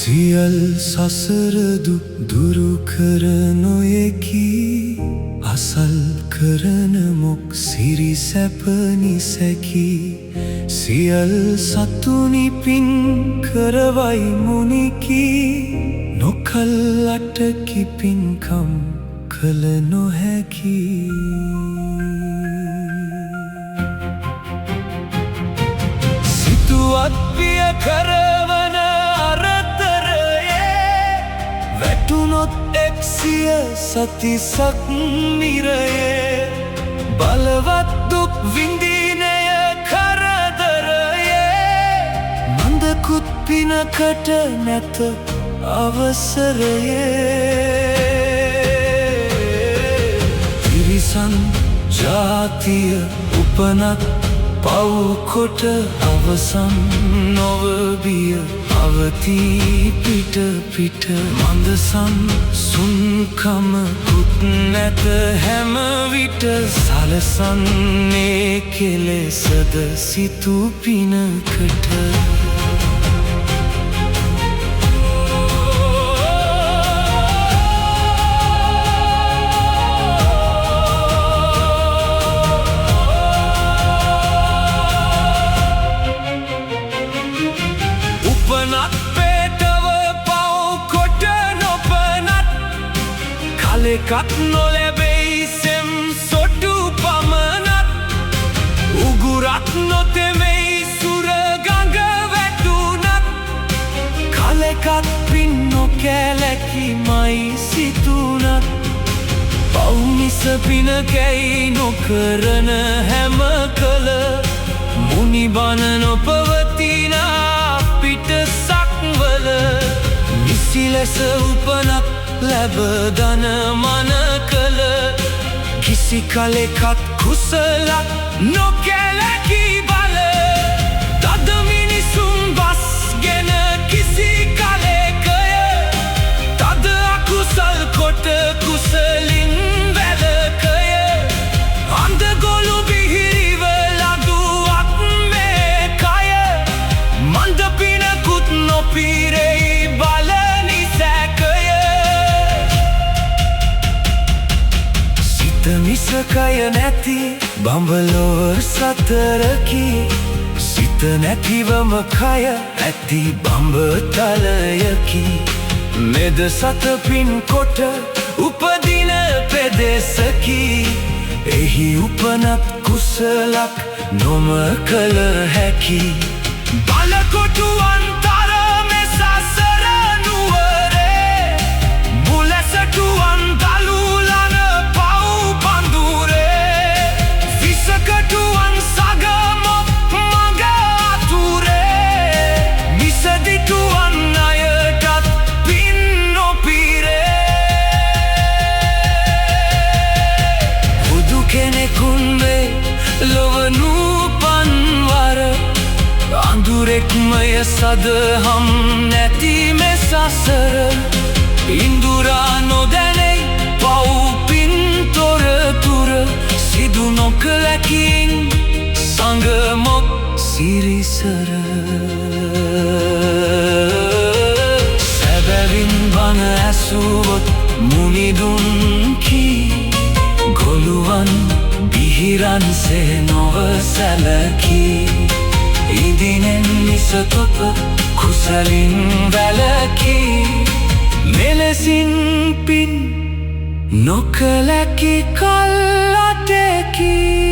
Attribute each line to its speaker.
Speaker 1: සියල් සසර දුක් දුරු කර නොයෙකි, අසල් කරන මොක් සිරි සැප නිසැකි. සියල් සතුනි පින් කරවයි මුනිකි, නොකල් අටකි පින්කම් කළ නොහැකි. සිතුවත් පිය කරවන අරතරයේ, වැටුනොත් එක්සිය සතිසක් නිරයේ. බලවත් දුක් විඳිනය කරදරයේ, මන්දකුත් පිනකට නැත අවසරයේ. තිරිසන් ජාතිය උපනත් පව් කොට අවසන් නොව බිය පවතී පිට පිට. මන්දසන් සුන්කමකුත් නැත හැම විට, සලසන්නේ කෙලෙසද සිතු පිනකට. උපනත් පේටව පව් කොට නොපනත්, කලෙකත් නොලැබෙයි සෙම් සොටු පමණත්. උගුරක් නොතෙමෙයි සුර ගඟ වැටුනත්, කලෙකත් පින් නොකැලැකීමයි සිතුනත්. පව් මිස පින කැයි නොකරන හැම කල, මුනි බණ නොපවතිනා පිට සක්වල. නිසි ලෙස උපනත් ලැබ ධන මන කළ, කිසි කලෙකත් කුසලත් නොකැලකී බල. තද මිනිසුන් බස්ගෙන කිසි කලෙකය, තද අකුසල් කොට කුසලින් වැළකය. අන්ධ ගොළු බිහිරිව ලදුවක් මේ කය, මන්ද පිනකුත් නොපිරෙයි බල නිසැකය. සිත මිස කය නැති බඹලොව සතරකි, සිත නැතිවම කය ඇති බඹ තලයකි. මෙද සත පින් කොට උපදින පෙදෙසකි, එහි උපනත් කුසලක් නොම කළ හැකි. බලකොටුවන් තරමේ සසර නුවරේ, මුලැසටුවන් දලුලන පව් පඳුරේ. විසකටුවන් සගමොක් මඟ අතුරේ, මිසදිටුවන් අයටත් පින් නොපිරේ. බුදු කෙනෙකුන් වේ ලොව නූපන් වර, අඳුරෙක්මය සදහම් නැති මේ සසර. ඉඳුරා නොදැනෙයි පව් පින් තොරතුර, සිදු නොකලකින් සඟමොක් සිරිසර. සැබැවින් බණ ඇසුවොත් මුනිදුන් කී, ගොළුවන් බිහිරන් සේ නොව සැලකී. ඉදිනෙන් මිස තොප කුසලින් වැළකී, මෙලෙසින් පින් නොකලැකි කල් අටකි.